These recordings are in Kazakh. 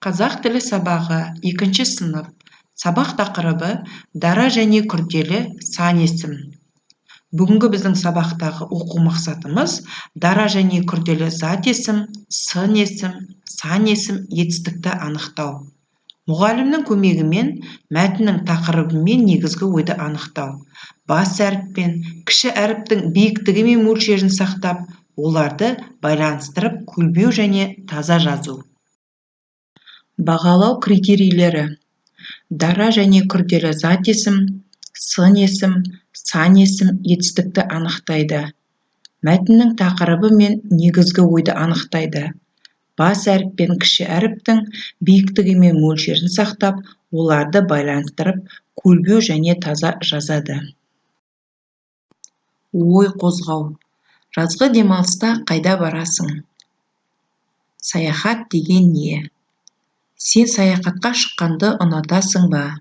Қазақ тілі сабағы, екінші сынып. Сабақ тақырыбы: дара және күрделі сан есім. Бүгінгі біздің сабақтағы оқу мақсатымыз: дара және күрделі зат есім, сын есім, сан есім етістікті анықтау. Мұғалімнің көмегімен мәтіннің тақырыбы мен негізгі ойды анықтау. Бас әріп пен кіші әріптің биіктігі мен мөлшерін сақтап, оларды байланыстырып көлбеу және таза жазу. Бағалау критерийлері: дара және күрделі зат есім, сын есім, сан есім етістікті анықтайды. Мәтіннің тақырыбы мен негізгі ойды анықтайды. Бас әріп пен кіші әріптің биіктігі мен мөлшерін сақтап, оларды байланыстырып, көлбеу және таза жазады. Ой қозғау. Жазғы демалыста қайда барасың? Саяхат деген не? Сен саяхатқа шыққанды ұнатасың ба?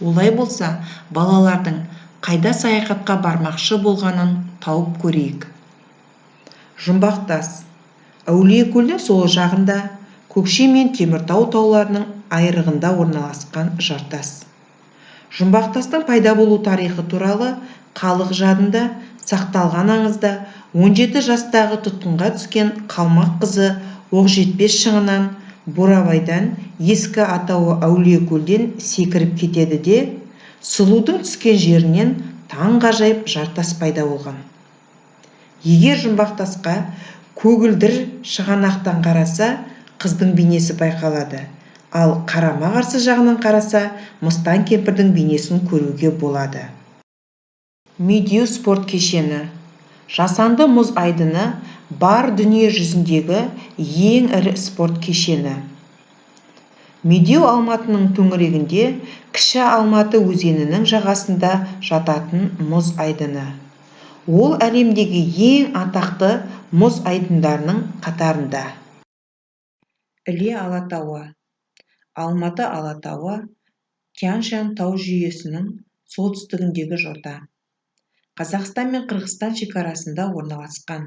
Олай болса, балалардың қайда саяхатқа бармақшы болғанын тауып көрейік. Жұмбақтас. Әулиекөлдің сол жағында, Көкше мен Теміртау тауларының айрығында орналасқан жартас. Жұмбақтастың пайда болу тарихы туралы халық жадында сақталған аңызда 17 жастағы тұтқынға түскен қалмақ қызы Оқжетпес шыңынан Бурабайдан, ескі атауы Әулиекөлден секіріп кетеді де, сұлудың түскен жерінен таңғажайып жартас пайда болған. Егер жұмбақтасқа көгілдір шығанақтан қараса, қыздың бейнесі байқалады, ал қарама-қарсы жағынан қараса, мыстан кемпірдің бейнесін көруге болады. Медеу спорт кешені. Жасанды мұз айдыны бар дүние жүзіндегі ең ірі спорт кешені. Медеу Алматының төңірегінде, Кіші Алматы өзенінің жағасында жататын мұз айдыны. Ол әлемдегі ең атақты мұз айдындарының қатарында. Іле Алатауы. Алматы Алатауы Тянь-Шань тау жүйесінің солтүстігіндегі жота. Қазақстан мен Қырғызстан шекарасында орналасқан.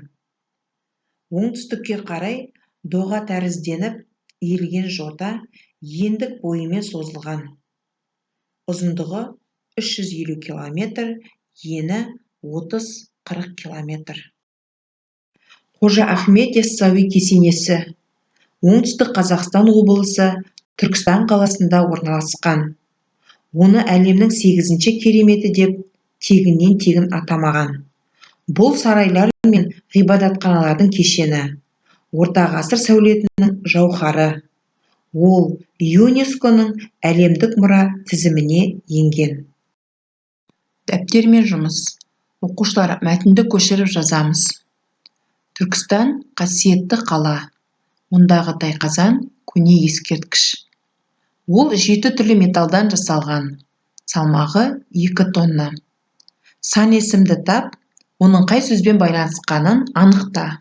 Оңтүстікке қарай доға тәрізденіп иілген жота ендік бойымен созылған. Ұзындығы 350 километр, ені 30-40 километр. Қожа Ахмет Яссауи кесенесі Оңтүстік Қазақстан облысы Түркістан қаласында орналасқан. Оны әлемнің сегізінші кереметі деп тегіннен тегін атамаған. Бұл сарайлар мен ғибадатханалардың кешені, орта ғасыр сәулетінің жауһары. Ол ЮНЕСКО-ның әлемдік мұра тізіміне енген. Дәптермен жұмыс. Оқушылар, мәтінді көшіріп жазамыз. Түркістан – қасиетті қала. Ондағы тайқазан – көне ескерткіш. Ол жеті түрлі металдан жасалған. Салмағы 2 тонна. Сан есімді тап, оның қай сөзбен байланысқанын анықта.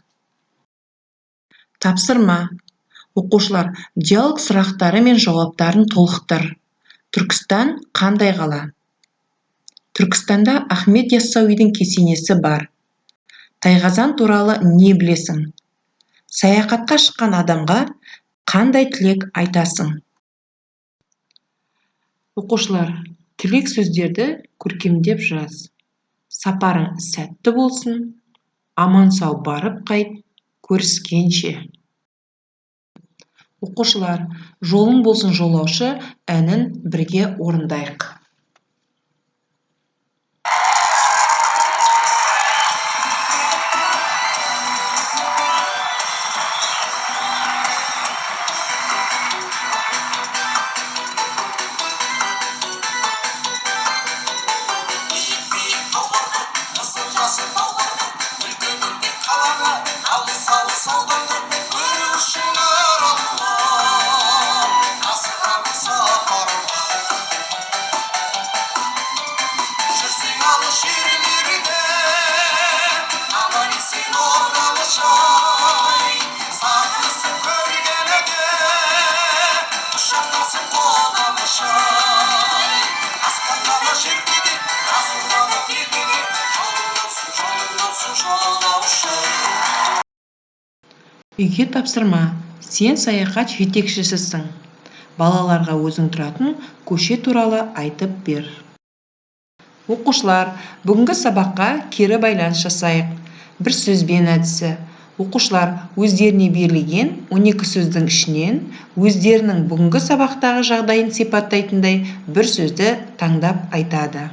Тапсырма. Оқушылар, диалог сұрақтары мен жауаптарын толықтыр. Түркістан қандай қала? Түркістанда Ахмет Яссауидің кесенесі бар. Тайқазан туралы не білесің? Саяхатқа шыққан адамға қандай тілек айтасың? Оқушылар, тілек сөздерді көркемдеп жаз. Сапарың сәтті болсын, аман-сау барып қайт, көріскенше. Оқушылар, «Жолың болсын, жолаушы» әнін бірге орындайық. Биік-биік тауларға, қызыл жасыл тауларға, үлкен-үлкен қалаға, алыс-алыс ауданда көру үшін аралуан асығамын сапарға. Жүрсең алыс жерлерге, аман-есен оралшы-ай, сағынысып көргенге құшақтасып қонамыз-ай. Аспандағы, жерде де, расулалы елде де жолың болсын, жолың болсын, жолаушы. Үйге тапсырма. Сен саяхат жетекшісісің. Балаларға өзің тұратын көше туралы айтып бер. Оқушылар, бүгінгі сабаққа кері байланыс жасайық. Бір сөзбен әдісі. Оқушылар өздеріне берілген 12 сөздің ішінен өздерінің бүгінгі сабақтағы жағдайын сипаттайтындай бір сөзді таңдап айтады.